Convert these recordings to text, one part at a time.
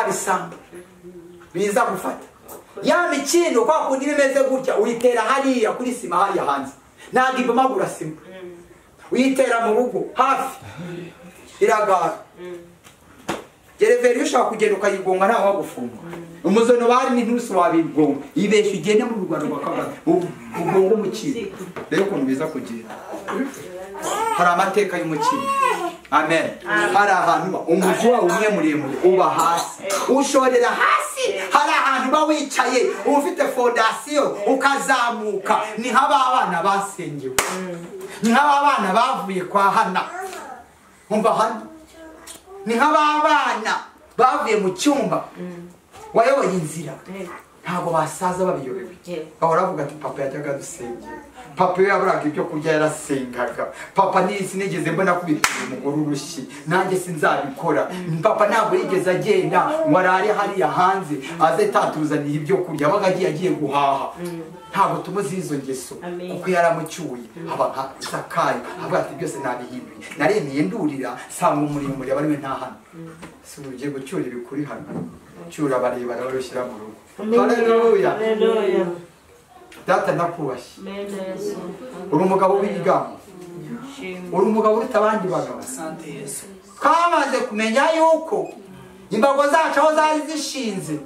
Bya bisambo biza gufata ya mikindo kwa kundi bimeze gutya, uyitera hariya kuri sima hariya hanze, ntabwo ibomagura sima, uyitera mu rugo hafi iragara. Gereveriyo ushaka kugenda ukayigonga ntawe wagufunga, umuzono bari n'inturusu wabigonga, ibeshya ugende mu Rwanda rwa Kagame ugonga umukindo. Rero ukuntu biza kugenda, hari amateka y'umukindo. Amen. Hari ahantu umuzi wawe umwe muremure uba hasi, ushorera hasi. Hari ahantu uba wicaye, uba ufite fondasiyo, ukazamuka. Ni nk'aba bana basengewe, ni nk'aba bana bavuye kwa Hana. Umva hano, ni nk'aba bana bavuye mu cyumba wayoboye inzira. Ntabwo basaza babiyobewe, bahora bavuga ati: "Papa yajyaga adusengera, papa iyo yaburaga ibyo kurya yarasengaga, papa sinigeze mbona kubitira umugore urushyi, nanjye sinzabikora, papa ntabwo yigeze agenda ngo arare hariya hanze aze tatuzaniye ibyo kurya, yabaga agiye guhaha." Ntabwo tumuzi izo ngeso kuko yaramucyuye, aba nka Zakayo, avuga ati: "Byose nabihinduye, naremeye ndurira sanga umurimo aba ariwe nta hano." Si ugiye gucyura ibikuri hano, cyura abarebare barushyira mu rugo. Haleluya. Data, ndakubashye, uri umugabo w'ibigango, uri umugabo uruta abandi bagabo. Twamaze kumenya yuko imbago zacu aho zari zishinze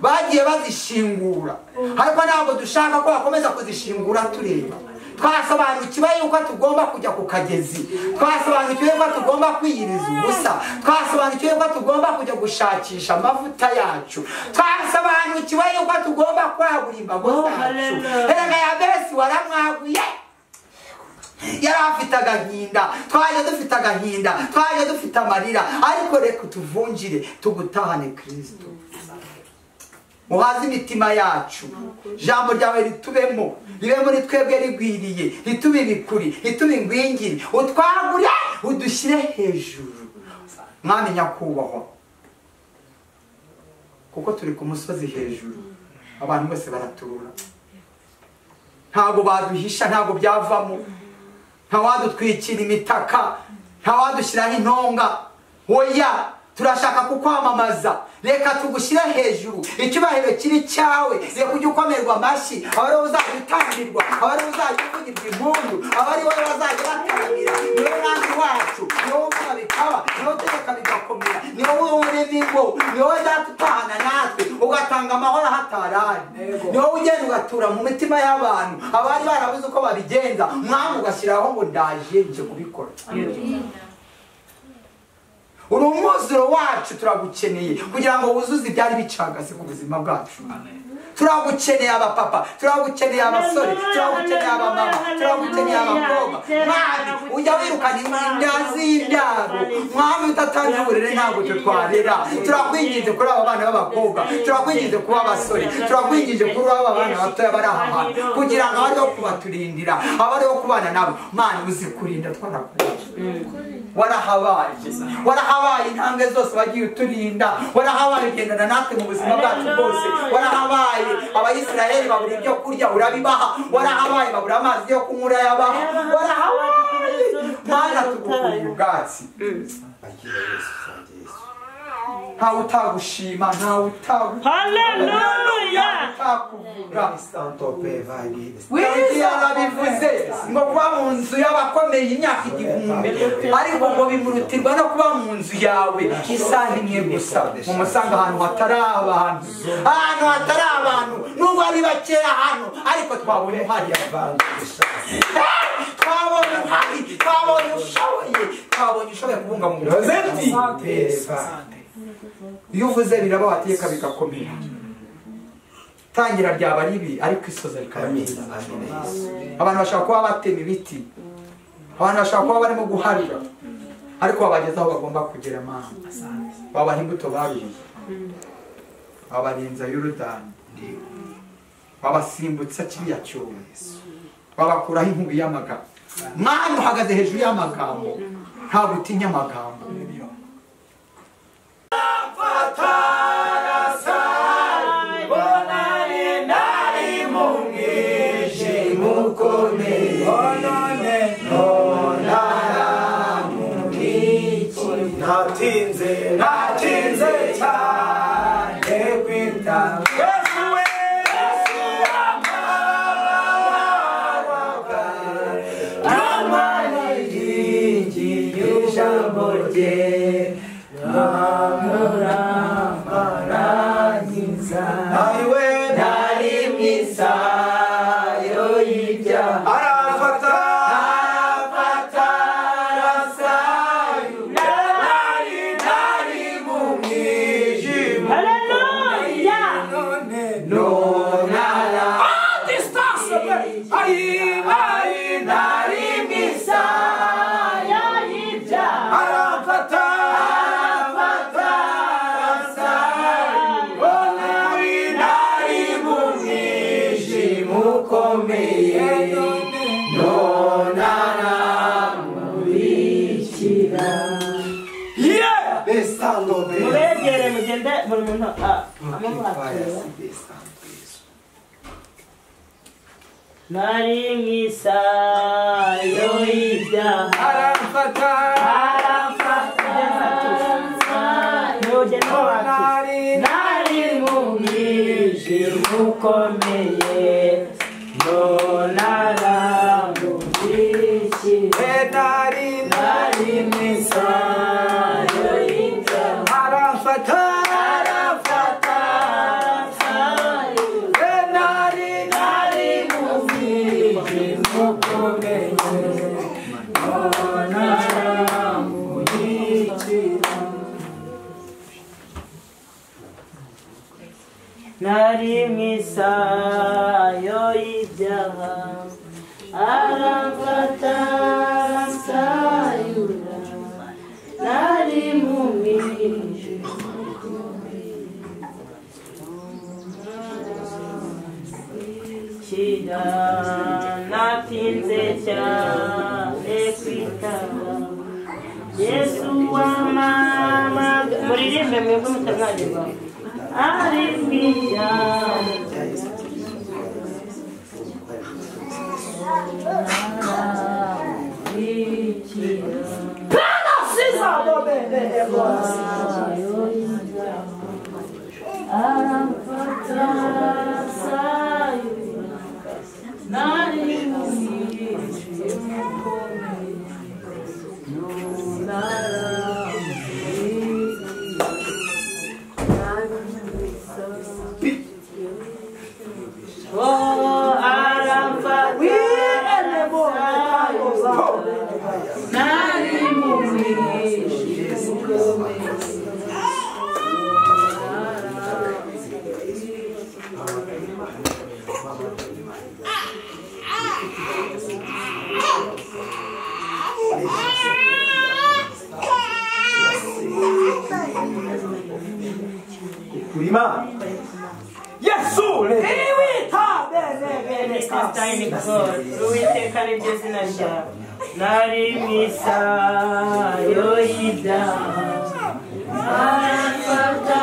bagiye bazishingura, ariko ntabwo dushaka ko bakomeza kuzishingura tureba. Twasobanukiwe yuko tugomba kujya ku kagezi, twasobanukiwe ko tugomba kwiyiriza ubusa, twasobanukiwe ko tugomba kujya gushakisha amavuta yacu, twasobanukiwe yuko tugomba kwagura imbago zacu. Erega Yabesi waramwaguye, yari afite agahinda, twaje dufite agahinda, twaje dufite amarira, ariko reka tuvungire tugutahane Kristo, muhaze imitima yacu. Ijambo ryawe ritubemo, ribe muri twebwe rigwiriye, ritube ibikuri, ritube ingwingiri, utwagure, udushyire hejuru. Mwami nyakubahwa, kuko turi ku musozi hejuru, abantu bose baratura, ntabwo baduhisha, ntabwo byavamo, ntawadutwikira imitaka, ntawadushyiraho intonga. Oya, turashaka kukwamamaza, reka tugushyire hejuru, icyubahiro kiri cyawe. Reka ujye ukomerwa amashyi, aba ariwe uzajya utambirwa, aba ariwe uzajya uvugirwa impundu, aba ari wowe bazajya bataramira. Ni wowe mwami wacu, ni wowe uvuga bikaba, ni wowe utegeka bigakomera, ni wowe urema ingo, ni wowe Data utahana natwe ugatanga amahoro ahatarari, ni wowe ugenda ugatura mu mitima y'abantu abari barabuze uko babigenza. Mwami, ugashyiraho ngo ndaje nje kubikora. Uri umwuzuro wacu, turagukeneye kugira ngo wuzuze ibyari bicagase ku buzima bwacu. Turagukeneye abapapa, turagukeneye abasore, turagukeneye abamama, turagukeneye abakobwa. Mwami, ujya wirukana inda z'imbyaro. Mwami, utatanze uburere ntabwo twe twarera. Turakwinginze kuri aba bana b'abakobwa, turakwinginze kuba abasore, turakwinginze kuri aba bana batoya bari aha hantu, kugira ngo abe ariho kubaturindira, abe ariho kubana nabo. Mana, uzi kurinda, twarakubonye, warahabaye, warahabaye intambwe zose wagiye uturinda, warahabaye ugendana natwe mu buzima bwacu bwose, warahabaye Abayisiraheli babura ibyo kurya urabibaha, warahabaye babura amazi yo kunywa urayabaha, warahabaye. Mana, tugukuriye ubwatsi. Akira Yesu, asante Yesu. Ntawe utagushima, ntawe utagu Hallelujah. utakuvuga. Santo pe vai bi. Dawidi yarabivuze ngo kuba mu nzu y'abakomeye imyaka 1000, ariko ngo bimurutirwa no kuba mu nzu yawe isaha imwe gusa. Mumusanga ahantu hatari abantu, ahantu hatari abantu, nubwo ari bakeya hano, ariko twabonye uhari, twabonye uhari, twabonye ushoboye, twabonye ushoboye kubungabunga. Iyo uvuze biraba, wategeka bigakomera. Tangira ryaba ribi, ariko isoza rikaba ryiza. Abantu bashobora kuba batema ibiti, abantu bashobora kuba barimo guharira, ariko babageza aho bagomba kugera. Mana, babaha imbuto babiye, babarenza Yorodani, babasimbutsa kiriya cyobo, babakuraho inkubi y'amagambo. Mwana, uhagaze hejuru y'amagambo, ntabwo utinya amagambo. Natinze, natinze cyane. ijambo rye amurambarangiza ayiwe nari mwisayo y'ibyaha arafata arafata arasayura nari nari mu mwijima Haleluya. none distance ayi ayi nari mwisayo Y'ibyaha. arafata arafata arasayura nari nari mu mwijima ukomeye none aramurikira yeah Besando be. Mubegere mugende buri muntu amubakira. Nari mwisayo y'ibyaha. arafata Arafata. Mugende mubakira. nari Nari mu mwijima ukomeye none aramurikira. nari nari mwisayo y'ibyaha arafata arafata arasayura nari nari mu mwijima ukomeye none aramurikira Nari mwisayo y'ibyaha aramfata arasayura nari mu mwijima kira natinze cyane kwitaba Yesu wamamaga muririmbe mwebwe mutazagirwa ari mwijyane Oh, aramfata nari mu mwijima ukomeye kurima Yesu le Uwiteka niryo zina ryawe nari mwisayo y'ibyaha aramfata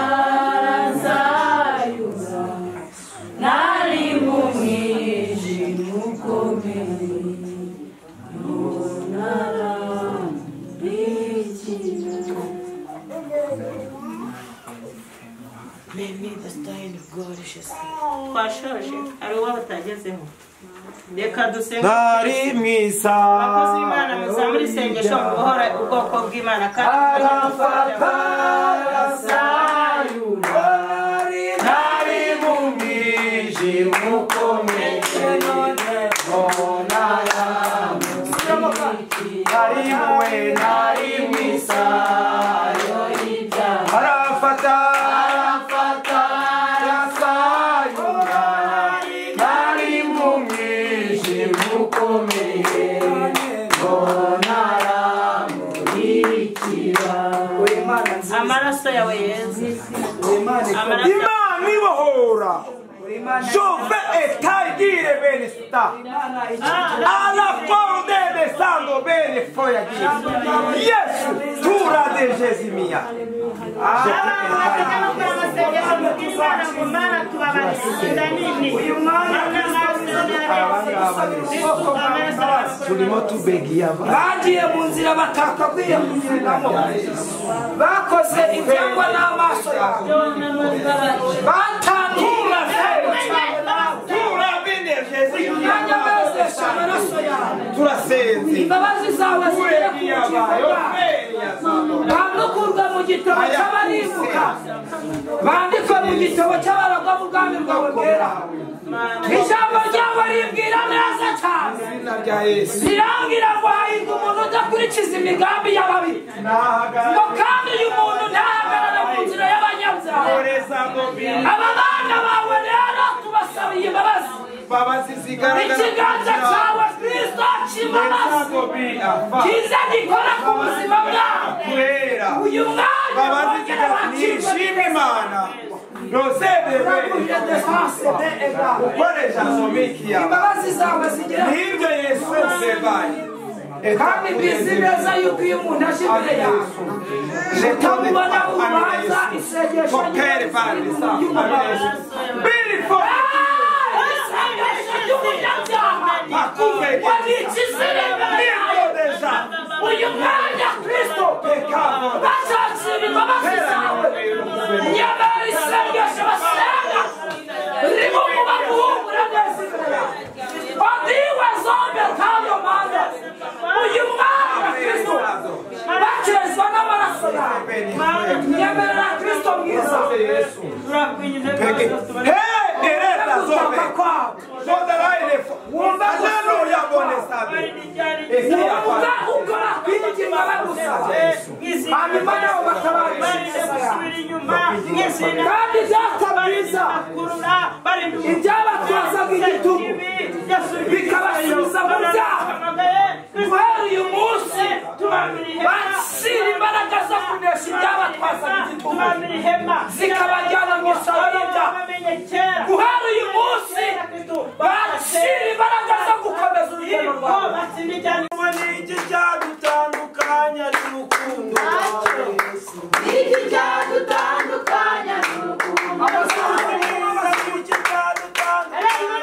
arasayura nari mu mwijima ukomeye none aramurikira. Twashoje hari uwo batagezeho reka dusenge nari mwisa abakozi b'Imana muzamure isengesho mubohora ubwoko bw'Imana kandi arafata arasayura nari mu mwijima ukomeye none aramurikira nari muwe nari mwisayo y'ibyaha arafata arafata arasayura nari mu mwijima ukomeye none aramurikira amaraso yawe Yesu amaraso Imana ibohora Jove etagire bene sta alla fonte de sangue bene foia Yesu tura de Gesù mia turimo tubegiya bagiye mu nzira batakagwiye kugendamo bakoze ibyangwa n'amaso yawe batangiye tura bene Gesù umwanya bezesha amaraso yawe turasenze imbabazi zawe zigere ku bugingo bwabo gitabo cy'abarimbuka, bandikwe mu gitabo cy'abaragwa mu bwami bwawe bwera. Ijambo ryawe rimbwira neza cyane, rirambwira ngo hahirwa umuntu udakurikiza imigambi y'ababi, ngo kandi uyu muntu ntahagarare mu nzira y'abanyabyaha. Aba bana bawe rero tubasabiye imbabazi, ikiganza cyawe Kristo cy'imbabazi kize gikora ku buzima bwabo. Uyu mwanya wongere wakirwe Imana. Imbabazi zawe zigera n'ibyo Yesu sebaye, kandi mbizi neza yuko iyo umuntu aje imbere yawe utamubona urubanza, isengesho ry'umunyabyaha wanikize imbere yawe. Uyu mwanya Kristo bashakira imbabazi zawe, nyamara isengesho basenga ririmo kuba guhumura neza imbere yawe. Odiwe zombe tayo manda. Uyu mwanya Kristo bakezwa n'amaraso yawe, nyemerera Kristo mwiza gutaka kwawe, wumva uko bakwinginga bagusaba, hanyuma nabo bakabarisha. Kandi Data mwiza, ibyabatwazaga igitugu bikabasubiza mu byaha, guhera uyu munsi bashyira imbaraga zo kunesha ibyabatwazaga igitugu zikabajyana mu isaro y'ibyaha. Guhera uyu munsi bashyira imbaraga zo gukomeza urugendo rwawe. Iki cyadutandukanya n'urukundo rwawe Yesu, iki cyadutandukanya n'urukundo rwawe, iki cyadutandukanya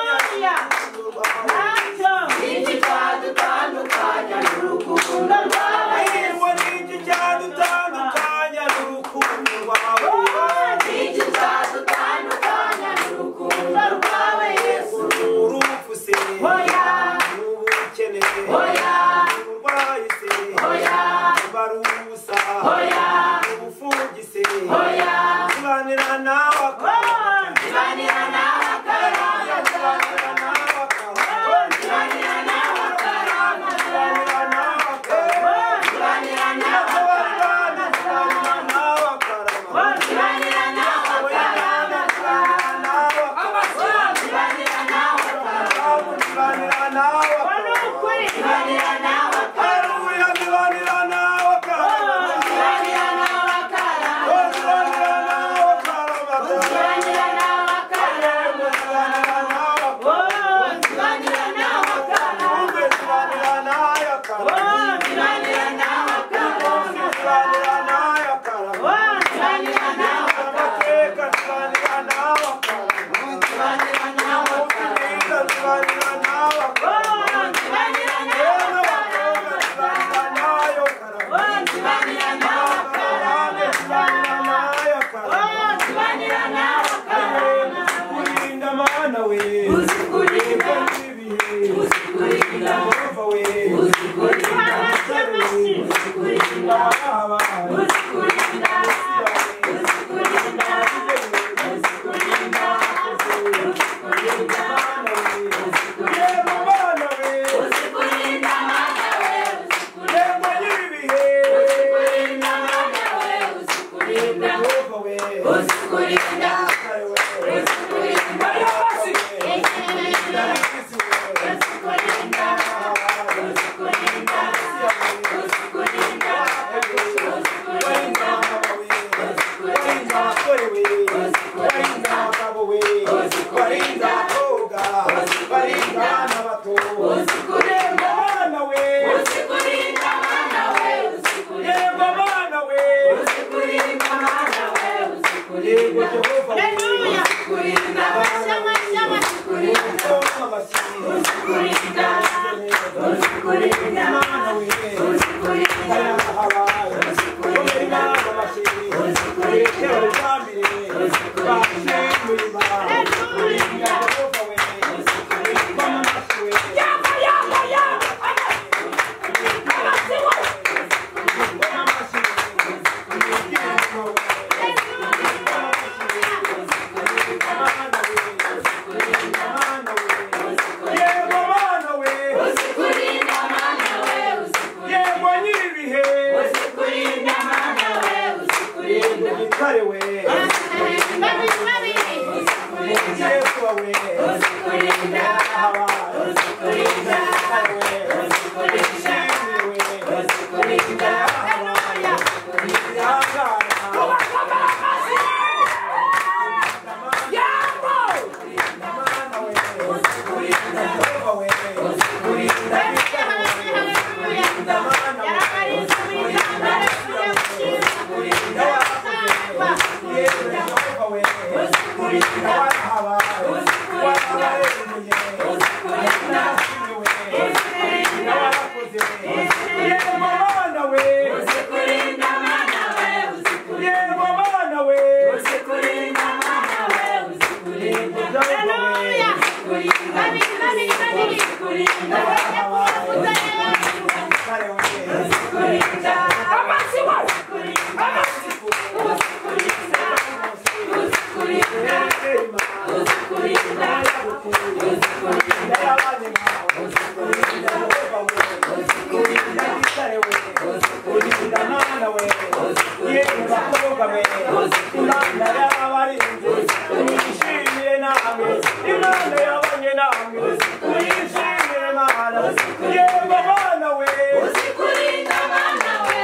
iki cyadutandukanya n'urukundo rwawe Yesu, iki cyadutandukanya n'urukundo rwawe, iki cyadutandukanya n'urukundo rwawe Yesu. Urupfu se, oya, ubukene, oya, uburwayi se, oya, barusa, oya, ubufungi se, oya, zibanira nawe akarama, zibanira nawe akarama, zibanira nawe akarama, zibanira nawe akarama, zibanira nawe akarama, zibanira nawe akarama, zibanira nawe akarama, zibanira nawe akarama, zibanira nawe akarama, zibanira nawe akarama, zibanira nawe akarama, haleluya, zibanira nawe akarama, zibanira nawe akarama, zibanira nawe akarama, zibanira nawe akarama, zibanira nawe akarama, zibanira nawe akarama, zibanira nawe akarama, zibanira nawe akarama, zibanira nawe akarama, zibanira nawe amateka zibanira nawe akarama, zibanira nawe akarama, zibanira nawe akarama, zibanira nawe akarama, zibanira nawe akarama, zibanira nawe akarama, zibanira nawe akarama, zibanira nawe akarama. Kurinda mana we, Uzikurinda, ibihe, uzikurinda, Yehova we, uzikurinda, uzikurinda, aba, uzikurinda, uzikurinda, uzikurinda, uzikurinda, Yehova mana we, uzikurinda mana we, Yehova nyiribihe, uzikurinda mana we, uzikurinda, Yehova we, uzikurinda, uzikurinda, uzikurinda, uzikurinda, uzikurinda, uzikurinda, uzikurinda, uzikurinda mana we, uzikurinda, uzikurinda mana we, uzikurinda, Mana we, yemwe bakobwa mwe, Imana yarabarinze, muyishimire namwe, Imana yabanye namwe, muyishimire Mana, yemwe Mana we, Uzikurinda Mana we,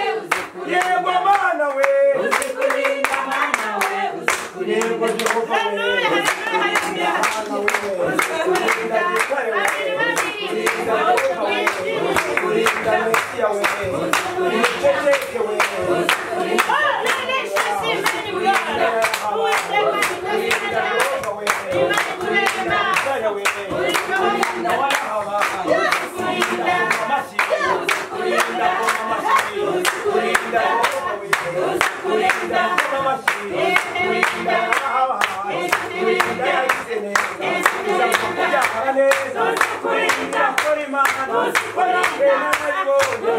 yemwe Mana we, uzikurinda Mana we, yemwe Jehova we, Mana we, urinda Gitare we, urinda Jehova we, urinda Mesiya we, umuceceke we, urinda Jehova we, urinda Mesiya we, urinda Warahaba, urinda Amashyi, urinda Amashyi, urinda Jehova we, urinda Amashyi, urinda Warahaba, urinda yagize neza, kubyara neza, urinda kora Imana, warambe narayibonye,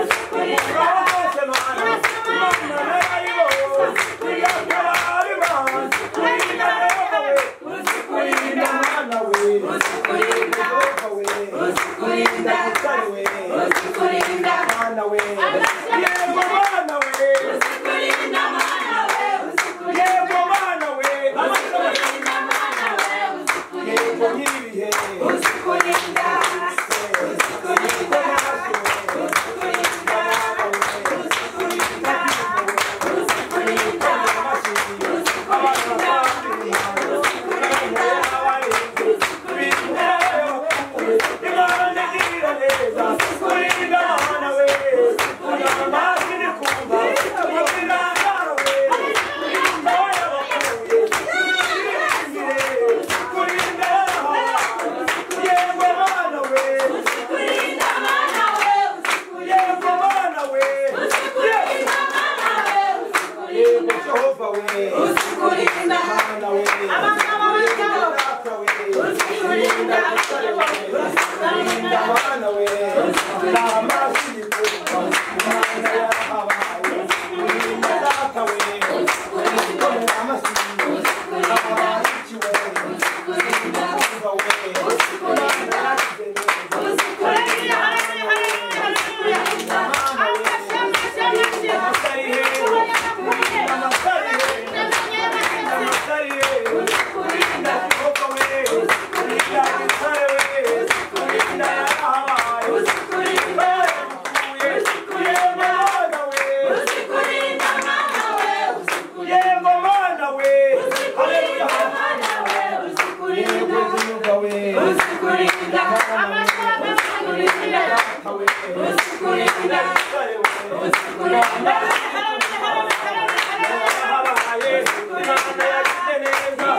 uraho hose Mana, Imana narayibonye, iratabara Imana, urinda Jehova we, urinda Mana we, Jehova we, urinda Gitare we, uzikurinda, Mana we, yego Mana we, uzikurinda Mana we, yego Mana we, uzikurinda Mana we, yego nyiribihe, uzikurinda, uzikurinda, uzikurinda, uzikurinda, uzikurinda Mana we, Yego Mana we, uzikurinda Mana we, Yego Jehova we, uzikurinda, Mana we, Data we, uzikurinda, Urinda Mana we, Namashiko, Mana yahabaye, Urinda Data we, Ukomera amashyi, Abarikiwe, Jehova we, Imana yagize neza, Amasarihe, Amasarihe, Amasarihe, Urinda Jehova we, Urinda Gitare we, Urinda yarahabaye, uzikurinda Mana we, Yego Mana we, Haleluya, Mana we, Yego uzikurinda, Jehova we, uzikurinda, uzikurinda, Data we, uzikurinda, Gitare we, uzikurinda, yarahabaye, Imana yagize neza,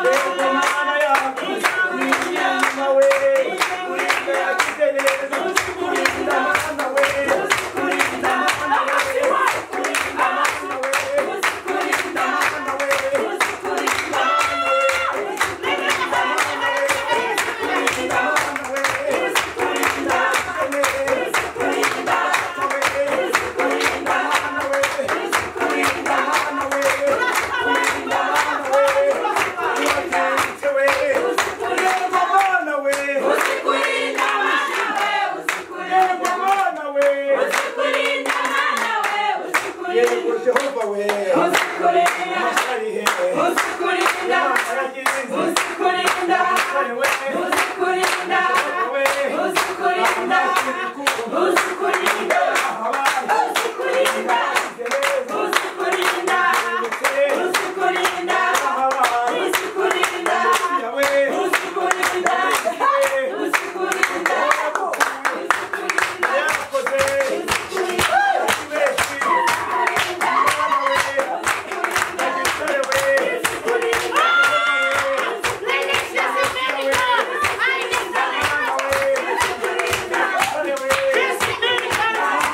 Yego Mana yacu, Urinda we, Urinda yagize neza, Urinda Mana we, Urinda Mana we, Urinda Mana we, Urinda Mana we, uzikurinda, uzikurinda Mana we, uzikurinda, uzikurinda Mana we, uzikurinda, uzikurinda, uzikurinda, uzikurinda, uzikurinda, uzikurinda, uzikurinda, uzikurinda, uzikurinda, uzikurinda, uzikurinda, uzikurinda, uzikurinda, Yeah.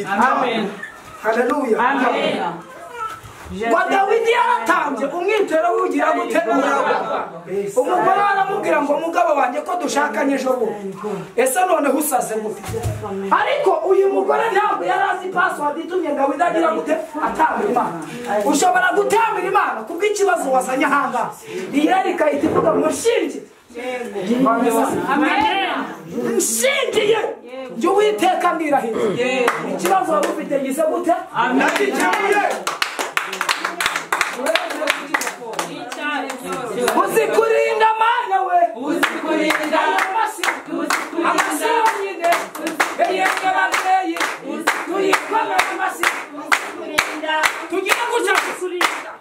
Amen. Hallelujah. Amen. Dawidi yaratambye umwitero w'ugira gutegura umugore aramubwira ngo mugabo wanjye ko dushakanye ejo bundi ese none usaze gute ariko uyu mugore ntabwo yarazi password itumye Dawidi agira gute atambira Imana ushobora gutambira Imana kubw'ikibazo wazanye ahanga iyari ikahita ivuga ngo nshingiye Amen. Nshingiye jya Uwiteka ndirahiye ikibazo wari ufite gise gute nagikemuye uzikurinda mana we uzikurinda amasi yonyine eyengababyeyi tuyikomere amasi tugiye gutya uzikurinda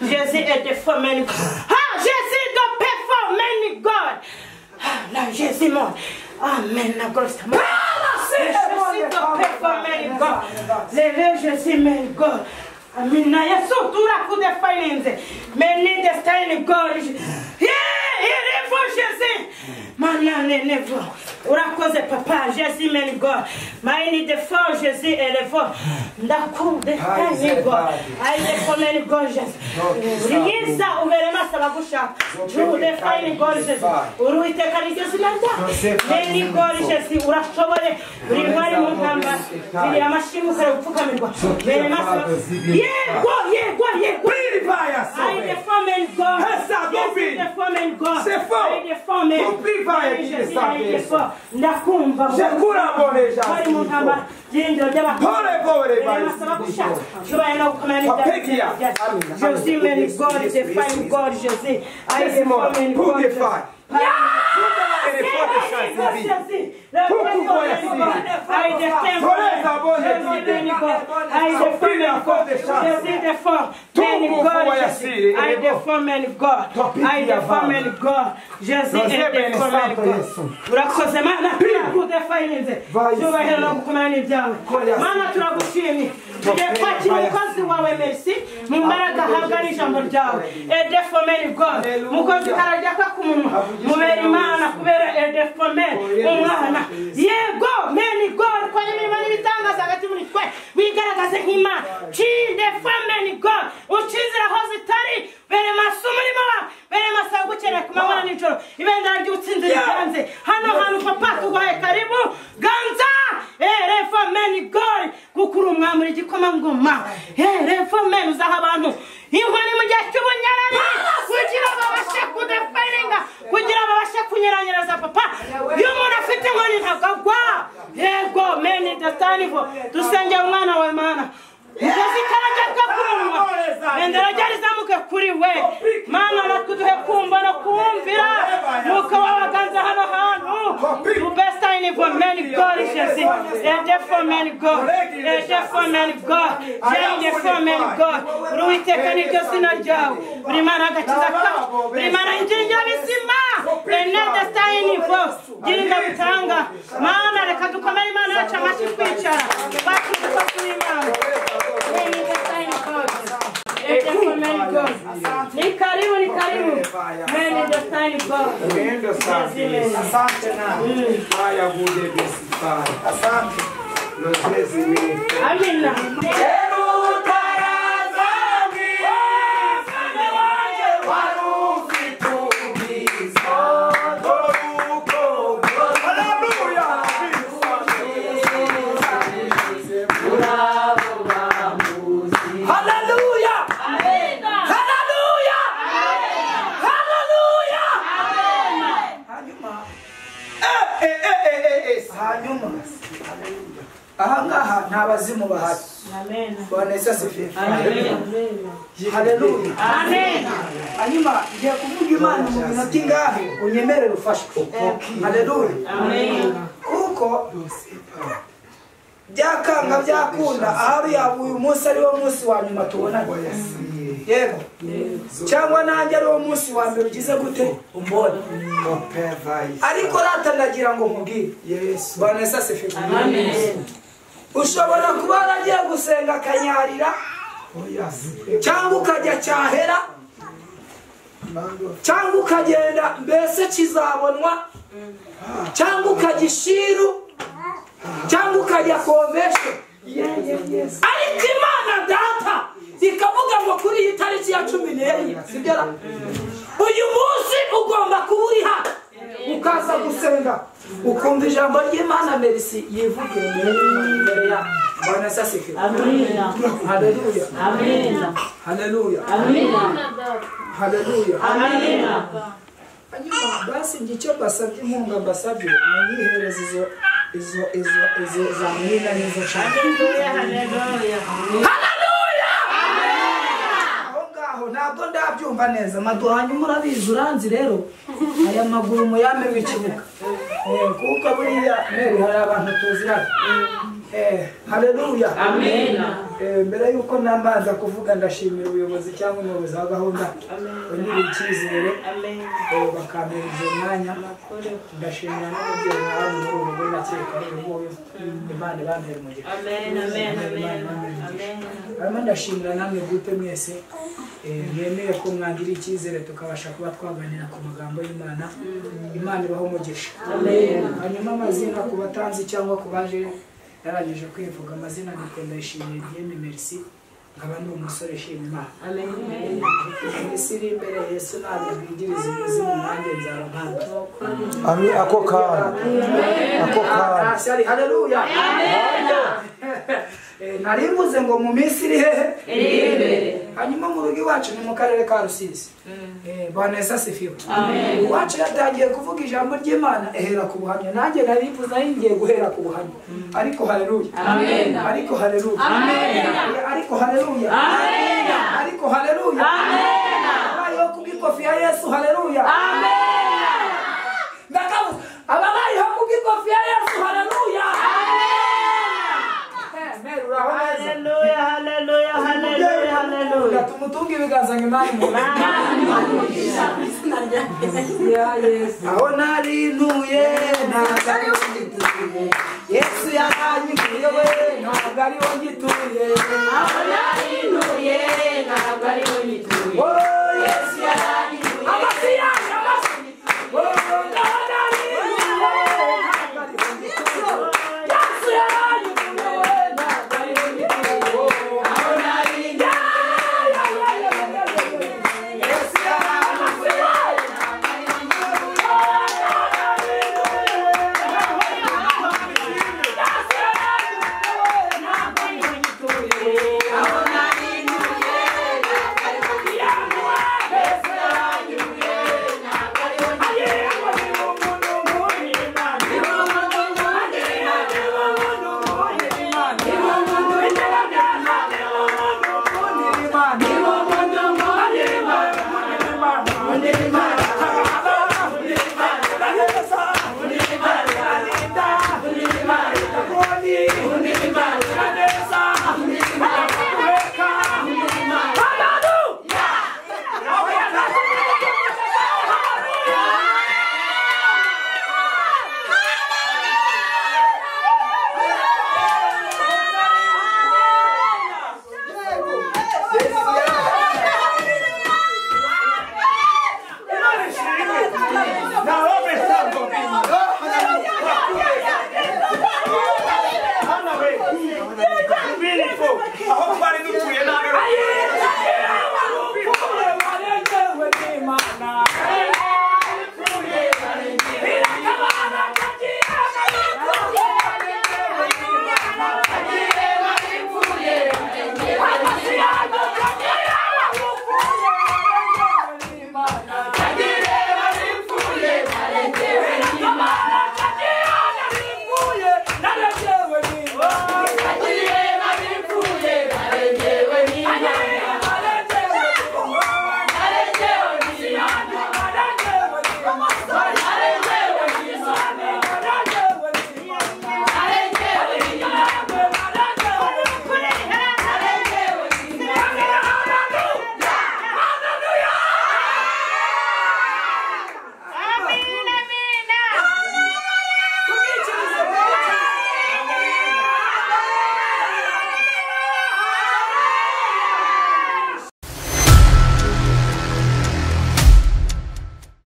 Jésus est de former Ah, Jésus de performer God. Ah, là, Jésus mon. Amen, la grosse. Jésus de performer God. Levez Jésus, mon God. Amen. Yesu turakude finance. Many destiny God. Yeah, il faut Jésus. Mana nenevo. Urakoze papa Jésus meni God. Maini de fort Jésus elevo. Ndakunde meni God. I de for meni God Jésus. Uriza ubere masaba gushaka. Jude fine God Jésus. Uruiteka niryo zina rya. Meni God Jésus urashobore uri ntwari mu ntambara. Ziri amashimwe ukare gupfukamirwa. Bere masaba. Yego yego yego. I de for meni God. The for meni God. C'est fort. I de for meni. Ndakumva Urakoze Mana turakudefayinze cyubahiro no gukomera n'ibyawe Mana turagushimye tugiye kwakira umukozi wawe Merci mu mbaraga ahabwa n'ijambo ryawe edefomeni God mukozi karajya ku munwa mubera Imana kubera edefomeni umwana yego meni God kora imirimo n'ibitangaza hagati muri twe wigaragaze nk'Imana cindefomeni God ucizira aho zitari bere maso umurimo wawe bere maso gukenera ku manywa na nijoro ibendera ry'ubutsinzi riganze hano hantu papa tuguhaye karibu ganza erefomeni God kuko uri umwami uri igikomangoma erefomeni uzaha abantu inkoni mu gihe cy'ubunyarari kugira babashe kudefayiringa kugira babashe kunyeranyereza papa iyo umuntu afite inkoni ntabwo agwa yego meni datanivo dusengera umwana wawe Mana mukozi karajya ku munwa bendera ryarizamuke kuri we Mana natwe duhe kumva no kumvira nuko wabaganza hano hantu ubesta in for many God Jésus and for many God and for many God and for many God Uwiteka niryo zina ryawe uri Mana agakiza kacu uri Mana ingingo bizima enede stayini fo girinda gutanga Mana reka dukomere Imana yacu amashyi kwicara bakuze ko turi Imana. Ni karibu, ni karibu. Mene dostani God. Asante na. Haya bude besifai. Asante. Amina. Ahangaha nta bazimu bahari. Amen. Bwana Yesu asifiwe. Amen. Haleluya. Amen. Hanyuma ngiye kuvuga Imana mu minota ingahe unyemerere ufashwe. Haleluya. Amen. Kuko byakanga byakunda ahari uyu munsi ari wo munsi wa nyuma tubonanye. Yego. Cyangwa nanjye ari wo munsi wa mbere ugize gute umbone. Ariko ratanagira ngo nkubwire. Yesu. Bwana Yesu asifiwe. Amen. Ushobora kuba waragiye gusenga akanyarira cyangwa ukajya cyahera cyangwa ukagenda mbese kizabonwa cyangwa ukajya ishiru cyangwa ukajya konvesheni ariko Imana data ikavuga ngo kuri iyi tariki ya 14 sibyo uyu munsi ugomba kuba uri hano ukaza gusenga ukumva ijambo ry'Imana Merci yivugire imbere yawe. Bwana Yesu asifiwe. Amen. Haleluya. Amen. Haleluya. Amen. Haleluya. Amen. Hanyuma basi njye icyo mbasabye inkunga mbasabye munyihereze izo izo izo izo za mwina n'izo cyane. Haleluya. Haleluya. Haleluya. Aho ngaho ntabwo ndabyumva neza madu hanyuma urabizi uranzi rero aya maguru muyame w'ikibuga kuko buriya meri hari abantu tuziranye. Haleluya. Amen. Mbere yuko nambanza kuvuga ndashimira ubuyobozi cyangwa umuyobozi wa gahunda wangiriye icyizere bakampereza umwanya. Ndashimira n'umubyeyi wawe muri uru rugo ndakeka uyu nguyu Imana ibampere umugisha. Amen. Amen. Amen. Hanyuma ndashimira namwe gute mwese Mwemeye ko mwagira icyizere tukabasha kuba twaganira ku magambo y'Imana. Imana ibaho umugisha. Hanyuma amazina ku batanzi cyangwa ku baje yarangije kwivuga amazina nitwa Ndayishimiye Dieme Merci, nkaba ndi umusore ushima Imana. Isi iri imbere Yesu nabibwigiriza ubuzima nanjye nzaba mpanga. Ami ako kana. Ako kana. Haleluya. Nari mvuze ngo mu minsi iri hehe? Iri imbere. Hanyuma mu rugo iwacu ni mu karere ka Rusizi. Bwana Yesu asifiwe. Iwacu yatangiye kuvuga ijambo ry'Imana ehera ku buhamya. Nanjye nari mvuze ngiye guhera ku buhamya. Ariko haleluya. Amen. Ariko haleluya. Amen. Ariko haleluya. Amen. Ariko haleluya. Amen. Abayeho kubw'ikofi ya Yesu haleluya. Amen. Ndakabuze ababayeho kubw'ikofi ya Yesu haleluya. Haleluya, haleluya, haleluya, haleluya. Tumutunge ibiganza nyuma aho nari ntuye ntabwo ariho ngituye, Yesu yaranyikuye we ntabwo ariho ngituye.